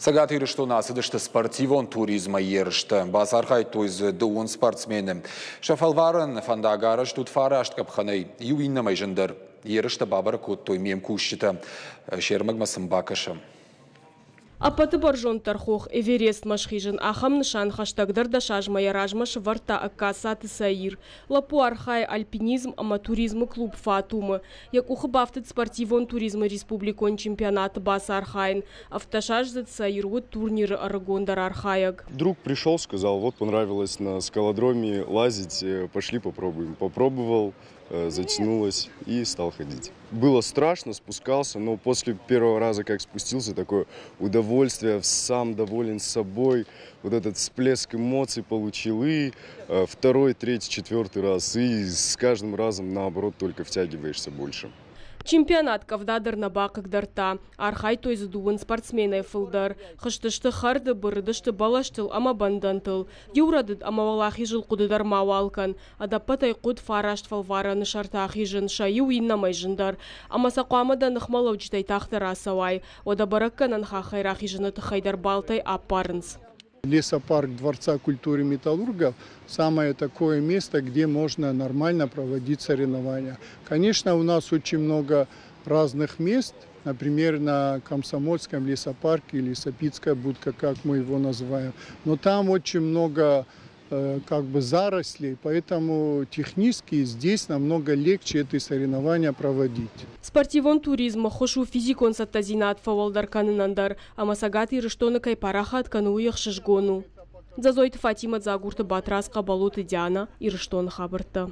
Цӕгат Ирыстоны ацыдысты спортивон туризмӕй ерыстӕ. Бацархайдтой дзы дыууын спортсмены. Сӕ фӕлварӕн фӕндаг арӕзт уыд фараст къӕпхӕнӕй, иу иннӕмӕй зындӕр. Ерыстӕ бабӕрӕг кодтой ме мкусджытӕ. Се рмӕгмӕ сын бакӕсӕм. Ӕппӕты бӕрзонддӕр хох Эверестмӕ схизын ахӕм нысан хӕстӕгдӕр дӕсазмӕ йӕ размӕ сӕвӕрдта Ӕгкацаты Саир. Лӕппу архайы альпинизм ӕмӕ туризмы клуб «Фатум-ы». Йӕ къухы бафтыд спортивон туризмы республикон чемпионаты бацархайын. Ӕвддӕсаздзыд Саир уыд турниры ӕрыгондӕр архайӕг. Друг пришел, сказал, вот понравилось на скалодроме лазить, пошли попробуем. Попробовал, затянулось и стал ходить. Было страшно, спускался, но после первого раза, как спустился, такое удовольствие, сам доволен собой, вот этот всплеск эмоций получил и второй, третий, четвертый раз, и с каждым разом, наоборот, только втягиваешься больше. Чемпионат къӕвда дӕр нӕ бахъыгдардта. Архайдтой дзы дыууын спортсменӕй фылдӕр. Хызтысты хӕрды, бырыдысты бӕлӕстыл ӕмӕ бӕндӕнтыл. Иу рӕдыд ӕмӕ уӕлахизыл хъуыды дӕр мауал кӕн. Ӕдӕппӕтӕй хъуыд фараст фӕлварӕны сӕрты ахизын, сӕ иу иннӕмӕй зындӕр. Ӕмӕ сӕ хъуамӕ дӕ ныхмӕлӕуджытӕй тагъддӕр ацӕуай. Уӕдӕ бӕрӕггӕнӕн хаххӕй рахизыны тыххӕй дӕр балтӕй ӕппарынц. Лесопарк Дворца культуры металлургов – самое такое место, где можно нормально проводить соревнования. Конечно, у нас очень много разных мест, например, на Комсомольском лесопарке или Сапицкая будка, как мы его называем. Но там очень много как бы зарослей, поэтому технически здесь намного легче эти соревнования проводить. Спортивон туризм ӕххуыс у физикон цӕттӕдзинад фӕуӕлдӕр кӕнынӕн дӕр ӕмӕ Цӕгат Ирыстоны кӕй парахат кӕны, уый ӕхсызгон у. Дзӕзойты Фатимӕ, Дзагурты Батрадз, Хъӕбӕлоты Диана, Ирыстоны хабӕрттӕ.